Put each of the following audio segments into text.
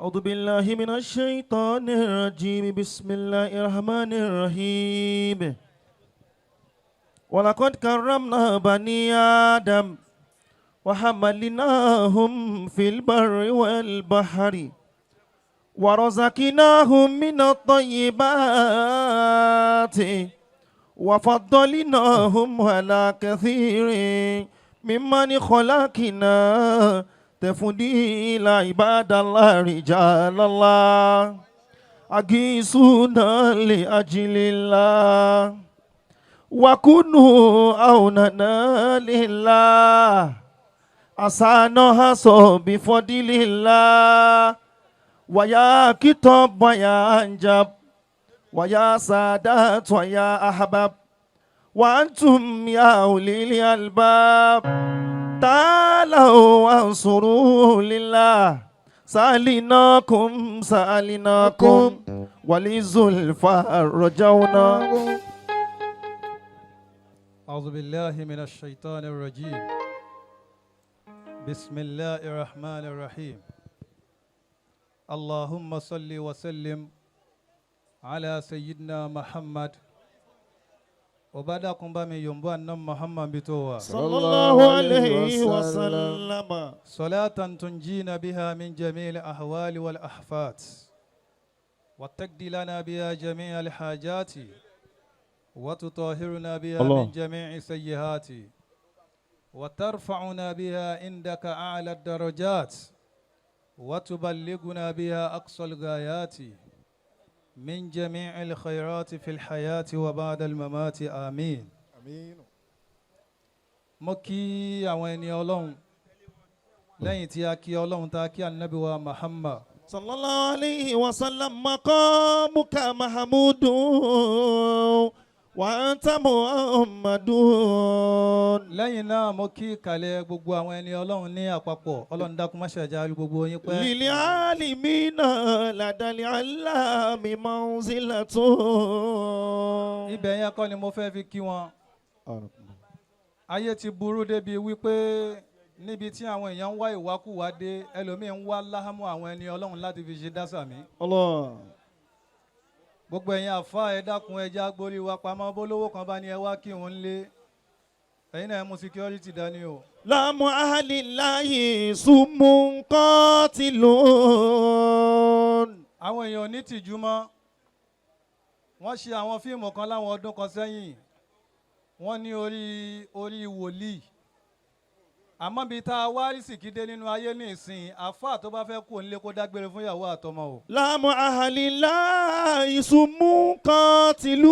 أعوذ بالله من الشيطان الرجيم. بسم الله الرحمن الرحيم. ولقد كرمنا بني آدم وحملناهم في البر والبحر ورزقناهم من الطيبات وفضلناهم على كثير ممن خلقنا تفضيلا. عباد الله، رجال الله، أغيثونا لأجل الله وكونوا عوننا لله. أسانا بفضل الله. ويا كتاب ويا أنجب ويا سادات ويا أحباب وأنتم يا أولي الألباب، تعالوا وانصروا لله. سألناكم سألناكم ولزلفى رجونا. أعوذ بالله من الشيطان الرجيم. بسم الله الرحمن الرحيم. اللهم صل وسلم على سيدنا محمد وبعد بامي ينبو أن محمد بتوا صلى الله عليه وسلم. صلاة تنجينا بها من جميع الأهوال والأحفات، وتقضي لنا بها جميع الحاجات، وتطهرنا بها الله. من جميع السيئات، وترفعنا بها عندك أعلى الدرجات، وتبلغنا بها أقصى الغايات من جميع الخيرات في الحياة وبعد الممات. آمين. Mo kí àwọn ẹni Ọlọ́run. Lẹ́yìn tí a kí Ọlọ́run, tá a kí Ànábì wa Muhammad صلى الله عليه وسلم. مقامك محمود وأنت محمد. Lẹ́yìn náà, mo kí ìkàlẹ̀ gbogbo àwọn ẹni Ọlọ́run ní àpapọ̀. Ọlọ́run dákun, má ṣe àjà gbogbo yín pẹ́. للعالمين لدى العلام منزلة. Ibẹ̀ yẹn kọ́ ni mo fẹ́ fi kí wọn. Ayé ti burú débi wípé níbi tí àwọn èèyàn ń wá ìwákùwà dé, ẹlòmíín ń wá láhámú àwọn ẹni Ọlọ́run láti fi ṣe dásàmí. Allah. Gbogbo ẹ̀yin àfa, ẹ dákun, ẹ já gbórí wa pamọ́. Bólówó kan bá ní ẹ wá kí òun lé, ẹ̀yin náà, ẹ mú security dání o. لام أهل الله سم قاتل. Àwọn èèyàn ò ní tìjú mọ́. Wọ́n ṣe àwọn fíìmù kan láwọn ọdún kan sẹ́yìn, wọ́n ní orí wòlíì. Àmọ́ bíi tá a wá rí sìkídé nínú ayé ní ìsìn, àáfàá tó bá fẹ́ kú òun lé, kó dágbére fún ìyàwó àtọmọ o. لام أهل الله سم قاتل.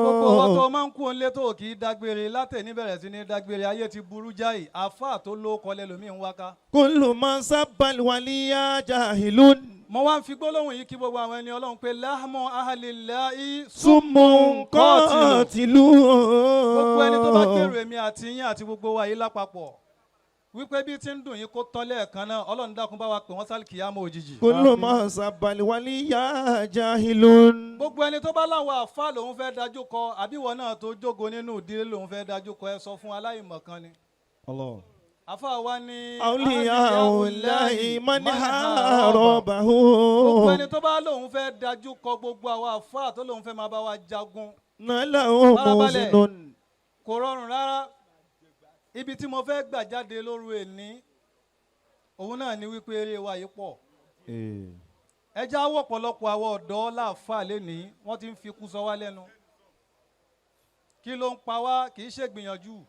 Gbogbo owó tó máa ń kú òun lé tó kì í dágbére, látẹ̀ní bẹ̀rẹ̀ sí ní dágbére. Ayé ti burú jáì. Àáfàá tó ló kọlẹ̀ lómi ń wáká. كل من سب الولي جاهل. Mo wá ń fi gbólóhùn yìí kí gbogbo àwọn ẹni Ọlọ́run pé لحم أهل الله سم قاتل. Gbogbo ẹni tó bá gbèrò èmi àti yín àti gbogbo wa yìí lápapọ̀ wípé bí tí ń dùn yín kó tán lẹ́ẹ̀kan náà, Ọlọ́run dákun, bá wa pè wọ́n sálì kìyàmọ́ òjijì. كل من سب الولي جاهل. Gbogbo ẹni tó bá láwọn àfa lòun fẹ́ dájú kọ, àbíwọ náà tó jógo nínú ìdílé lòun fẹ́ dájú kọ, ẹ sọ fún aláìmọ̀kan ni. Allah. Àfa wa ní. أولياء الله من حاربه. Gbogbo ẹni tó bá lòun fẹ́ dájú kọ gbogbo àwọn àfa, tó lòun fẹ́ máa bá wa jagun, ناله Farabalẹ̀. محسن. Kò rọrùn rárá. Ibi tí mo fẹ́ gbà jáde lóru èní, òun náà ni wípé eré wa yìí pọ̀. Ẹ já wọ̀pọ̀lọpọ̀ àwọn ọ̀dọ́ láàfáà lénìí, wọ́n ti ń fi kú sọ wá lẹ́nu. Kí ló ń pa wá? Kì í ṣègbìyànjú.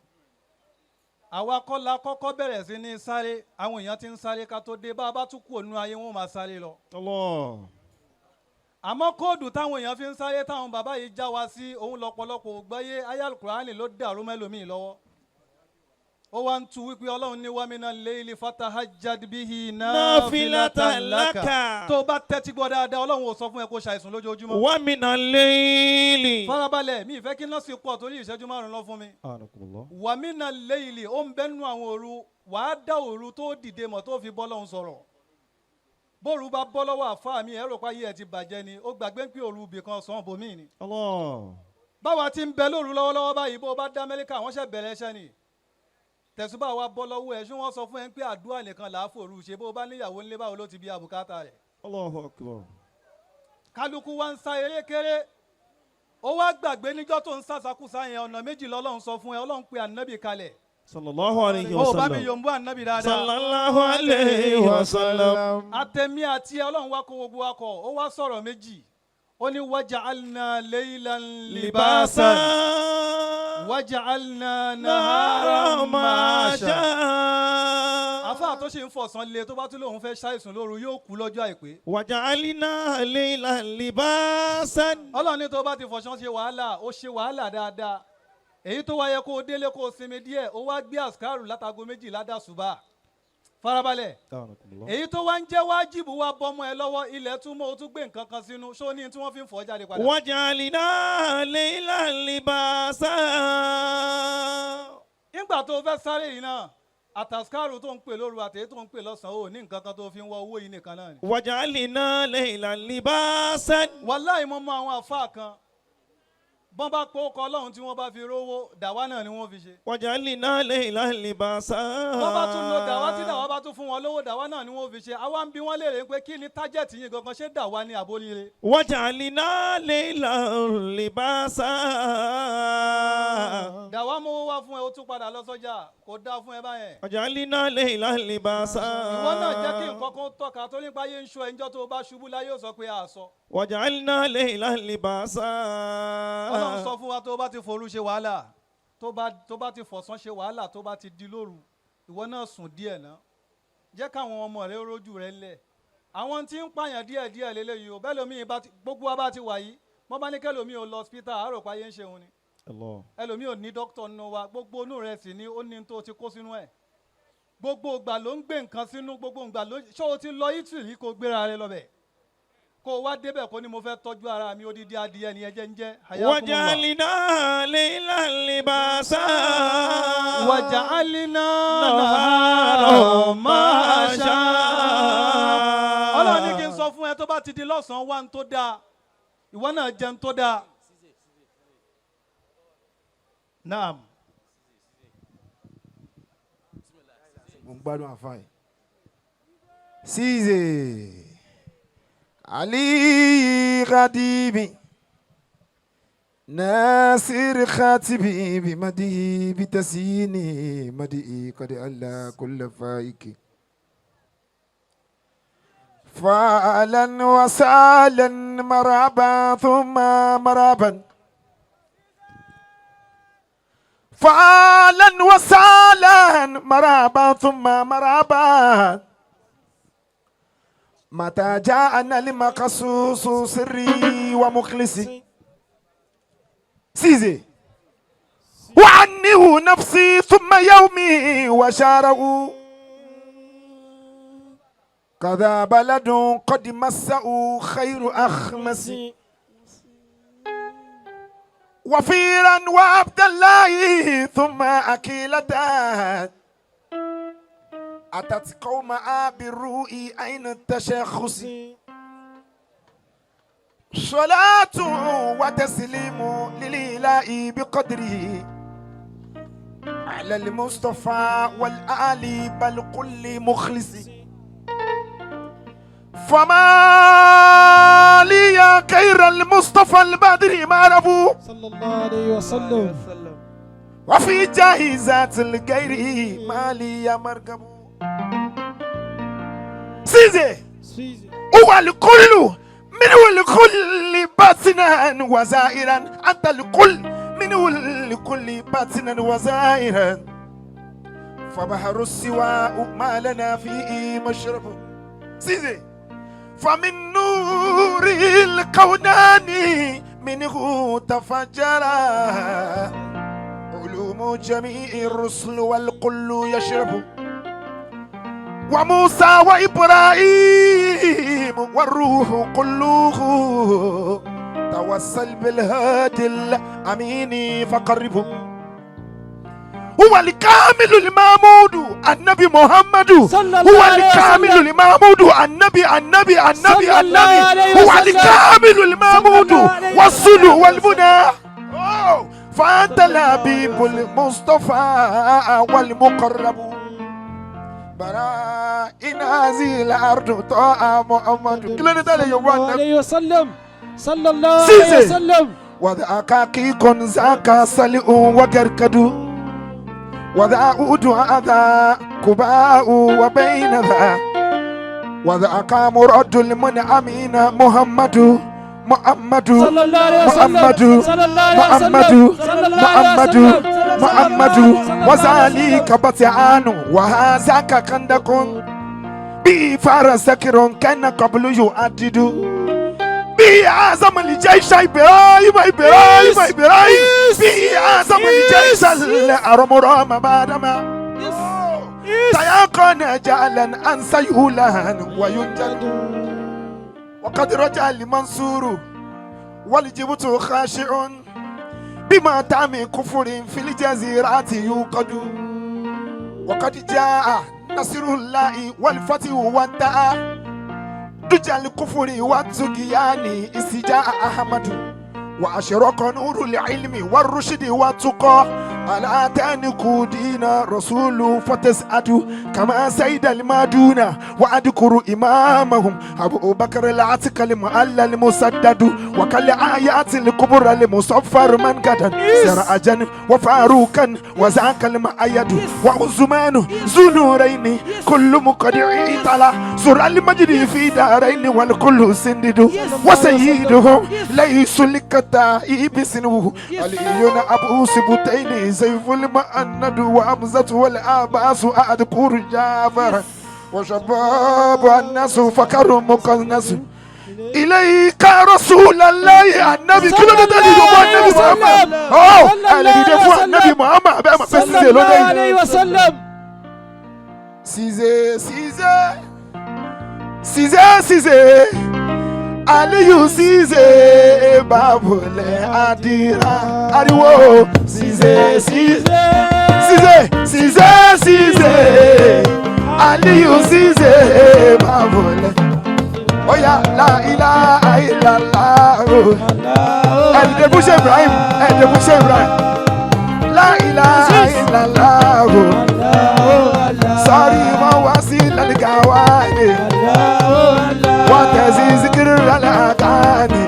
Àwa kọ́ la kọ́kọ́ bẹ̀rẹ̀ sí ní sáré. Àwọn èèyàn ti ń sáré ká tó dé. Bá a bá tún kú ònú ayé, wọn máa sáré lọ. Allah. Àmọ́ code táwọn èèyàn fi ń sáré, táwọn bàbá yìí já wa sí, òun lọ́pọ̀lọpọ̀ ògbáyé. Ayé Kùránì ló dàrú mẹ́lòmíì lọ́wọ́. Ó wá ń tu wípé Ọlọ́run ní ومن الليل فتهجد به نافلة نافلة لك. لك. Tó o bá tẹ́tí gbọ́ dáadáa, Ọlọ́run ò sọ fún ẹ kó ṣàìsùn lójoojúmọ́. ومن الليل. Farabalẹ̀, mi ìfẹ́ kí nọ́ọ̀sì pọ̀ torí ìṣẹ́jú 5 lọ fún mi. ومن الليل, ó ń bẹ́nu àwọn òru, wàá dá òru tó dìde mọ̀ tó fi bọ́ lọ́hùn sọ̀rọ̀. Bóru bá bọ́ lọ́wọ́ àfáà mi, ẹ̀rọ páyé ẹ̀ ti bàjẹ́ ni. Ó gbàgbé pé òru ibì kan sàn bòmíì ni. Allah. Báwa ti ń bẹ lóru lọ́wọ́lọ́wọ́ báyìí, bó o bá dá Amẹ́ríkà, wọ́n ṣẹ̀ bẹ̀rẹ̀ iṣẹ́ ni. Tẹ̀sùbà wa bọ́ lọ́wọ́ ẹ̀, ṣé wọ́n sọ fún ẹ pé àdúrà nìkan là á fòru ṣe? Bó o bá níyàwó ńlé, báwo ló ti bí àbùkátà rẹ̀? Allahu akbar. Kálukú wa ń sá eré kéré, ó wá gbàgbé níjọ́ tó ń sàṣàkúsà yẹn. Ọ̀nà méjì lọ́lọ́run sọ fún ẹ. Ọlọ́run pe ànábì kalẹ̀. Sallallahu alayhi wa Ó bá mi sallam. yòǹbó ànábì dáadáa. Sallallahu alayhi wa sallam. Àtẹ̀mí àti ẹ, Ọlọ́run wá kó gbogbo wa kọ̀. Ó wá sọ̀rọ̀ méjì, ó ní waja'alna laylan libasan waja'alna naharan ma'asha. Àfáà tó ṣe ń fọ̀sán lé, tó bá tún lóun fẹ́ ṣàìsùn lóru, yóò kú lọ́jọ́ àìpé. Waja'alna laylan libasan. Ọlọ́run ní tó bá ti fọ̀sán ṣe wàhálà, ó ṣe wàhálà dáadáa, èyí tó wáyé kó o délé kó o sinmi díẹ̀, ó wá gbé àsìkárù látago 12 dàsùbà. Farabalẹ̀. Èyí tó wá ń jẹ́ wájìbù wá bọ́mọ ẹ lọ́wọ́, ilẹ̀ tún mọ́, o tún gbé nǹkan kan sínú. Ṣó ní tí wọ́n fi ń fọ́ jáde padà? Waja'alna laylan libasan. Nígbà tó o fẹ́ sáré yìí náà, àtàsíkárù tó ń pè lóru àtèyí tó ń pè lọ́sàn-án, ò ní nǹkan kan tó fi ń wọ owó yìí nìkan náà ni. Waja'alna laylan libasan. Wàláì, mo mọ àwọn àfáà kan, bọ́n bá pọ́ ọkọ̀ Ọlọ́run tí wọ́n bá fi rówó, dàwa náà ni wọ́n fi ṣe. Waja'alna laylan libasan. Bọ́n bá tún lo dàwa, tí dàwa bá tún fún wọn lówó, dàwa náà ni wọ́n fi ṣe. Àwa ń bi wọ́n léèrè pé kí ni target yín gangan? Ṣé dàwa ni àbóríire? Waja'alna laylan libasan. Dàwa mówó wá fún ẹ, ó tún padà lọ sọ́jà. Kò dáa fún ẹ báyẹn. Waja'alna laylan libasan. Ìwọ náà jẹ́ kí nǹkan kan tọ́ka tó nípa ayé ń ṣọ́ ẹjọ́. Tó o bá ṣubú láyé, ó sọ pé a sọ. Waja'alna laylan libasan. Ọlọ́run sọ fún wa, tó bá ti forú ṣe wàhálà, tó bá ti fọ̀sán ṣe wàhálà, tó bá ti di lóru, ìwọ náà sùn díẹ̀ ná. Jẹ́ káwọn ọmọ rẹ rójú rẹ ńlẹ̀. Àwọn tí ń pààyàn díẹ̀ díẹ̀ lélẹ́yìí o. Bẹ́ẹ̀ lómi bá ti gbogbo wa bá ti wà yìí, wọ́n bá ní kẹ́lòmí ò lọ hospital, àárò páyé ń ṣeun ni. Allah. Ẹlòmí ò ní dókítà nínú wa. Gbogbo inú rẹ sì ni ó ní tó ti kó sínú ẹ̀. Gbogbo ìgbà ló ń gbé nǹkan sínú, gbogbo ìgbà ló. Ṣé o ti lọ Italy kó gbéra rẹ lọ bẹ̀, kó o wá débẹ̀, kó ní mo fẹ́ tọ́jú ara mi? Odidi adìyẹ ni ẹ jẹ́ ń jẹ́. Hayakumullah. Waja'alna laylan libasan. Waja'alna nahara ma'asha. Ọlọ́run ní kí n sọ fún ẹ, tó bá ti di lọ́sàn-án, wá ń tó dáa, ìwọ náà jẹun tó dáa. Naam. Mo ń gbádùn àfa yìí. Ṣíṣe Ali Khadibi Nasir Khatibi bimadihi bitasini madihi qad alla kulla faiki فعلا وسهلا مرحبا ثم مرحبا فعلا وسهلا مرحبا ثم مرحبا متى جاءنا المقصوص سري ومخلصي سيزي وعنه نفسي ثم يومي وشاره كذا بلد قد مسه خير أخمس وفيرا وعبد الله ثم أكيلتان أتت قوم بالرؤي أين التشخص صلاة وتسليم للإله بقدره على المصطفى والآل بل كل مخلص فما لي غير المصطفى البدر ما ربو صلى الله عليه وسلم. وفي جاهزات الغير ما لي مركب سيزي سيزي. هو الكل منه الكل باطنا وزائرا أنت الكل منه الكل باطنا وزائرا فبحر السواء ما لنا فيه مشرب سيزي فمن نور الكونان منه تفجر علوم جميع الرسل والكل يشرب وموسى وإبراهيم والروح كله توسل بالهادي الأمين فقربه هو الكامل المعمود النبي محمد صلى الله هو عليه الكامل وسلم. المعمود النبي النبي النبي صلى الله النبي عليه هو وسلم. الكامل المعمود صلى الله عليه والصلح وسلم. والمنى. أوه. فأنت الحبيب المصطفى والمقرب براء هذه الأرض طه محمد كلنا تالي يوم عليه وسلم صلى الله سيسي. عليه وسلم. وذاك كيك ذاك سلئ وكركد وذا أود هذا كباء وبين ذا وذاك مراد المنعمين محمد محمد صلى الله عليه وسلم. محمد صلى الله عليه وسلم. محمد صلى الله عليه محمد وسلم. صلى الله محمد عليه وسلم. وذلك بطعان وهذاك خندق بي فرسكر كان قبل يعدد بي أعظم الجيش إبراهيم إبراهيم إبراهيم بي أعظم الجيش الأرمرام بعدما تيقن جعلا أن سيولان وينجد وقد رجع المنصور والجبت خاشع بما تعمي كفر في الجزيرة يوقد وقد جاء نصر الله والفتح وانتهى دجى الكفر والطغيان استجاء أحمد وأشرق نور العلم والرشد والتقى ألا تنكو دين رسول فتسعد كما سيد المادون وأذكر إمامهم أبو بكر العتق المعلى المسدد وكالآيات الكبرى المصفر من قدر سراجا وفاروقا وذاك المؤيد وعثمان ذو نورين كل مقدع طلع سر المجد في دارين والكل سندد وسيدهم ليس لكتائب سنه علي أبو سبتين سيف المؤند وأمزة والآباس أذكر جعفر وشباب الناس فكر مقنص إليك رسول الله النبي كل ده ده يوم النبي محمد أوه الذي دفع النبي محمد بقى ما بس صلى الله عليه وسلم. Cissé Cissé Cissé Cissé Aliyu Cissé Babule Adira ariwo Cissé Cissé Cissé Cissé Cissé Aliyu Cissé Babule Oya la ilaha illallah ẹ̀ẹ́dẹ̀bùsẹ̀ Ibrahim ẹ̀ẹ́dẹ̀bùsẹ̀ Ibrahim la ilaha illallah sọ́rí wọn wá sí lálẹ́gà wá ní wọ́n tẹ̀sí zikiru lálẹ́kàní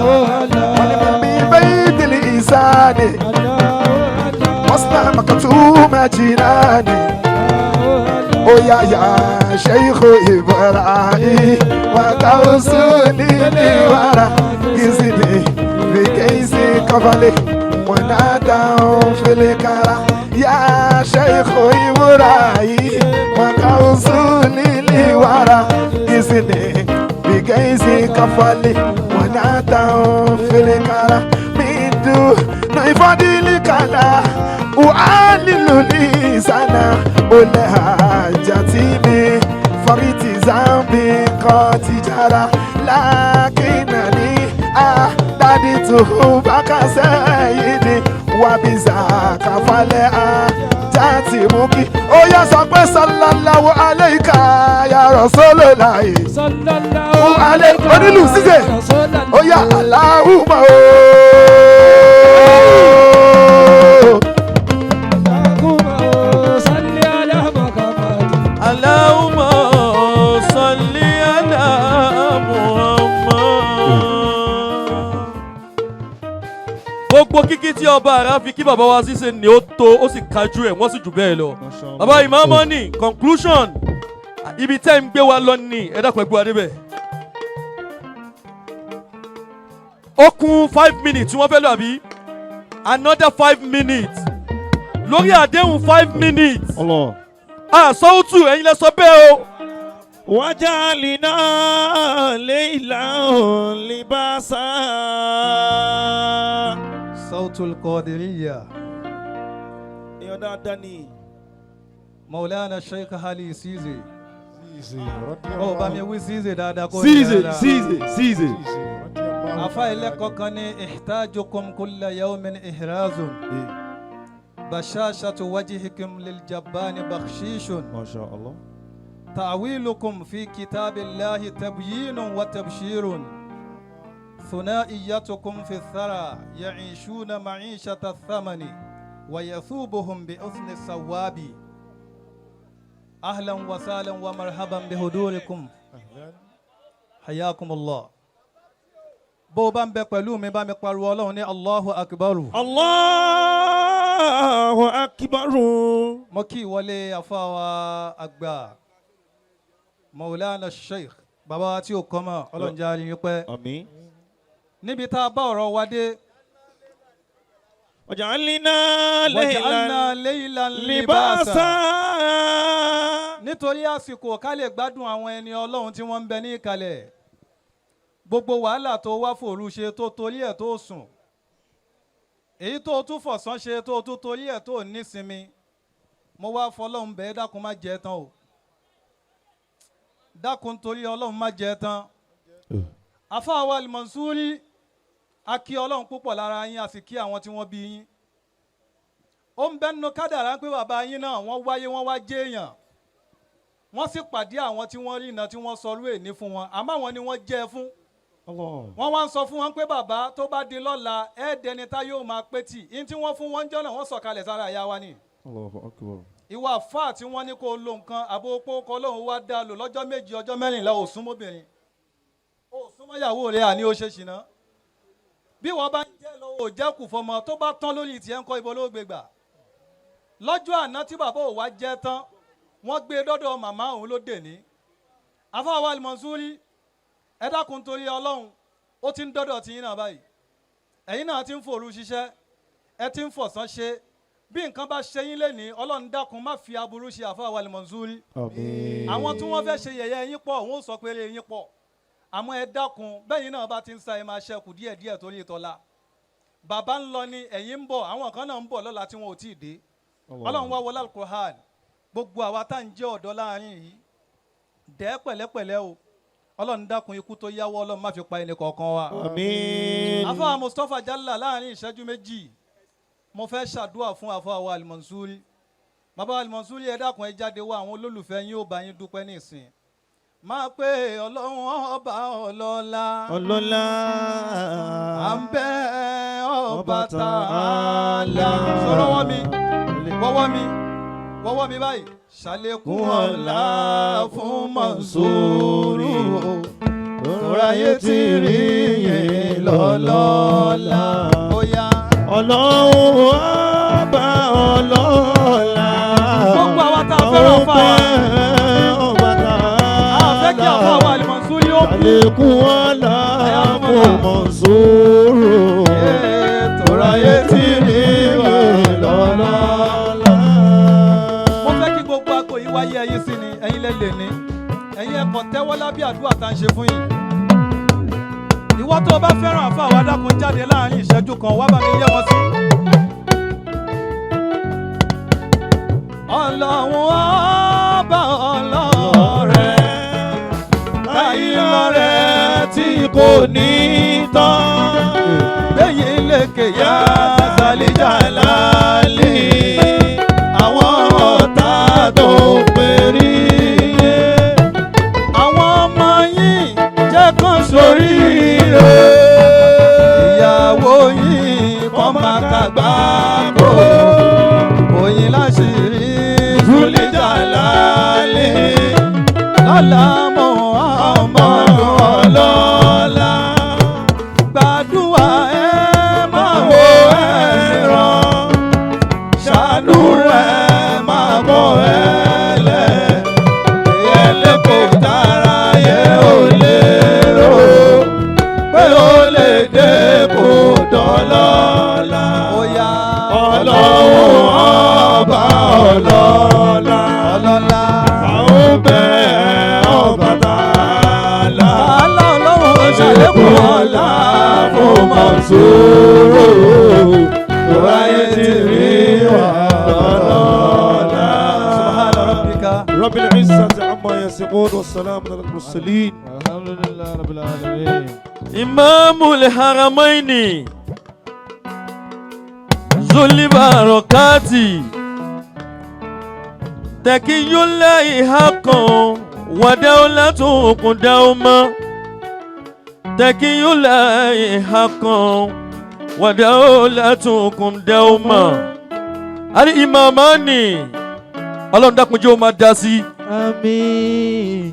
wọ́n ní mímí bẹ́ẹ̀ délé ìsáni wọ́n sinà màkàtú mẹ́jìnàní. Oya ya Sheikh Ibrahim wa tausuli liwara gizini bikeisi kavali wanada filikara ya Sheikh Ibrahim wa tausuli liwara gizini bikeisi kavali wanada filikara mindu naifadili kala ualilu sana ole hajatimi fariti zambi kọtijara lakinani dadi tuhu bakase yidi wabiza kafalẹ ajati muki ó yá sọ pé sallallahu alayka ya Rasulullahi Sallallahu alẹ́ onílù Cissé ó yá Allahumma ooo. صل على محمد. اللهم صل على محمد. Gbogbo kíkí tí ọba àrà fi kí bàbá wa Cissé ni ó tó, ó sì kájú ẹ̀, wọ́n sì jù bẹ́ẹ̀ lọ. Bàbá ìmáàmọ́ ní conclusion, ibi tẹ́ ń gbé wa lọ ní ẹ dákun, ẹ gbé wa débẹ̀. Ó kún 5 minutes tí wọ́n fẹ́ lò, àbí another 5 minutes lórí àdéhùn 5 minutes. Allah. Àsọ́wọ́tù ẹ̀yin lẹ sọ bẹ́ẹ̀ o. وجعلنا ليلا لباسا. Sautul Qadiriyya. Èèyàn dáadáa ni. Maulana Sheikh Ali Cissé. Ó bá mi wí Cissé dáadáa kó Cissé dáadáa. Cissé Cissé. Afa ilẹ̀kọ̀ọ́ kan ní ihtajukum kulla yawmin ihrazun. Bashashatu wajhikum liljabbani bakhshishun. Masha Allah. تعويلكم في كتاب الله تبيين وتبشير. ثنائيتكم في الثرى يعيشون معيشة الثمن ويثوبهم بحسن الثواب. أهلا وسهلا ومرحبا بحضوركم، حياكم الله. Bó o bá ń bẹ pẹ̀lú mi, bá mi pariwo Ọlọ́run ní Allahu Akbar. Allahu akbar. Mo kí ìwọlé àfáwà àgbà Maulana Sheikh, bàbá wa tí ò kọ́ mọ́, Ọlọ́run jẹ́ àárín yín pẹ́. Àmín. Níbi tá a bá ọ̀rọ̀ wa dé. وجعلنا وجعلنا ليلا ليلا لباسا. لباسا. Nítorí àsìkò, ká lè gbádùn àwọn ẹni Ọlọ́run tí wọ́n ń bẹ ní ìkàlẹ̀. Gbogbo wàhálà tó wá fòru ṣe, tó torí ẹ̀ tó sùn, èyí tó tún fọ̀sán ṣe, tó tún torí ẹ̀ tó nísinmi, mo wá fọlọ́run bẹ́ẹ̀, dákun má jẹ́ tán o, dákun torí Ọlọ́run má jẹ́ tán. Àfáà wa Al-Mansuri, a kí Ọlọ́run púpọ̀ lára yín, a sì kí àwọn tí wọ́n bí yín. Ó ń bẹ́nu kádàrá pé bàbá yín náà, wọ́n wáyé, wọ́n wá jẹ́ èèyàn, wọ́n sì pàdé àwọn tí wọ́n rí iná tí wọ́n sọ rú èní fún wọn, àmọ́ àwọn ni wọ́n jẹ́ fún wọ́n wá ń sọ fún wọn pé bàbá, tó bá di lọ́la, ẹ̀ẹ́dẹni tá yóò máa pé tì í tí wọ́n fún wọn jọ́nà, wọ́n sọ̀kalẹ̀ sára ìyá wa ni. Allahu akbar. Ìwà fáà tí wọ́n ní kó lo nǹkan àbò pókó lóun wá dá lò lọ́jọ́ 7, ọjọ́ 14, ò súnmọ́bìnrin, ò súnmọ́yàwó rẹ̀, àní ó ṣe ṣìnà. Bí wọ́n bá ń jẹ́ lọ, ò jẹ́ kù fọmọ, tó bá tán lórí tiẹ̀ ń kọ́, ibo ló gbé gbà? Lọ́jọ́ àná tí bàbá ò wá jẹ́ tán, wọ́n gbé dọ́dọ̀ màmá òun ló dè ní. Àfáà Al-Mansuri, ẹ dákun torí Ọlọ́run, ó ti ń dọ́dọ̀ tí yín náà báyìí. Ẹ̀yin náà ti ń fòru ṣiṣẹ́, ẹ ti ń fọ̀sán ṣe. Bí nǹkan bá ṣe yín lénìí, Ọlọ́run dákun má fi aburú ṣe àfáà Al-Mansuri. Àmín. Àwọn tí wọ́n fẹ́ ṣe yẹ̀yẹ́ yín pọ̀, wọ́n ó sọ pé eré yín pọ̀, àmọ́ ẹ dákun, bẹ́yìn náà bá ti ń sa, ẹ máa ṣẹ́kù díẹ̀díẹ̀ torí ìtọ́lá. Bàbá ń lọ ni, ẹ̀yin ń bọ̀, àwọn kan náà ń bọ̀ lọ́la tí wọn ò tí ì dé. Ọlọ́run wá wọlé Al-Qur'an, gbogbo àwa tá à ń jẹ́ ọ̀dọ́ láàrin yìí, dẹ́ pẹ̀lẹ́pẹ̀lẹ́ o. Ọlọ́run dákun, ikú tó yáwọ́, Ọlọ́run má fi pa ẹnì kọ̀ọ̀kan wa. Àmín. Àfáà Mustapha Jalla, láàrin ìṣẹ́jú 2, mo fẹ́ ṣàdúrà fún àfáà wa Al-Mansuri. Bàbá Al-Mansuri, ẹ dákun, ẹ jáde wá, àwọn olólùfẹ́ yín ó bá yín dúpẹ́ ní ìsìn. Máa pé Ọlọ́run ọba ọlọ́lá, ọlọ́lá, à ń bẹ ọba tààlà. Sọ̀rọ̀ wọ́n mi, wọ́wọ́ mi, wọ́wọ́ mi báyìí. Ṣàlékún ọ̀la fún Mansuru, fúráyé tí rí yín lọ́lọ́lá. Ó yá. Ọlọ́run ọba ọlọ́lá. Gbogbo àwa tá a fẹ́ràn fún wa. Ọba tààlà. A fẹ́ kí àfáà wa Al-Mansuri ó kú. Ṣàlékún ọ̀la fún Mansuru. Tòráyé tí rí yín lọ́lọ́lá. Mo fẹ́ kí gbogbo àgbo yìí wáyé ẹyin sí ni, ẹ̀yin lẹ lè ní. Ẹ̀yin ẹ̀kọ́ tẹ́wọ́ lábẹ́ àdúrà tá à ń ṣe fún yìí. Ìwọ tó o bá fẹ́ràn àfáà wa, dákun jáde láàrin ìṣẹ́jú kan, wá bá mi yẹ wọn sí. Ọlọ́run ọba ọlọ́rẹ̀, Láyé lọ́rẹ̀ tí kò ní tán. gbẹ̀yìn lékè yá Yá Jalali, àwọn ọ̀tá tó ń perí yé. Àwọn ọmọ yìí jẹ́ kán Sórí sórí rẹ̀. Ìyàwó yìí kọ́ máa kàgbá kó òyìn láṣìírí. Zuli Jalali, Lọ́la mọ̀ ọmọ ọlọ́lá. Gbàdúrà, ẹ máa Wo wo ẹ̀ràn, ṣàánú rẹ̀ máa bọ̀ ẹlẹ̀. Ẹlẹ́ kò tara yẹ ò lérò pé ó lè dé kò dọ́lọ́lá. Bóyá Ọlọ́run ọba ọlọ́lá. Ọlọ́lá. Àwọn bẹ́ẹ̀ ọba tààlà. Àlá Ọlọ́run ṣàlékún ọlá fún Mọ̀súrù. Ráyé ti rí wa lọ́lọ́lá. Subhana rabbika. رب العزة عما يصفون والسلام على المرسلين. الحمد لله رب العالمين. Imamul Haramaini Zulibarakati Takiyullahi haqqan wa dawlatu qudawma. Taqiyullahi haqqan wa dawlatukum dawma. Al imamani. Ọlọ́run dákun jẹ́ ó máa dá sí. Àmín.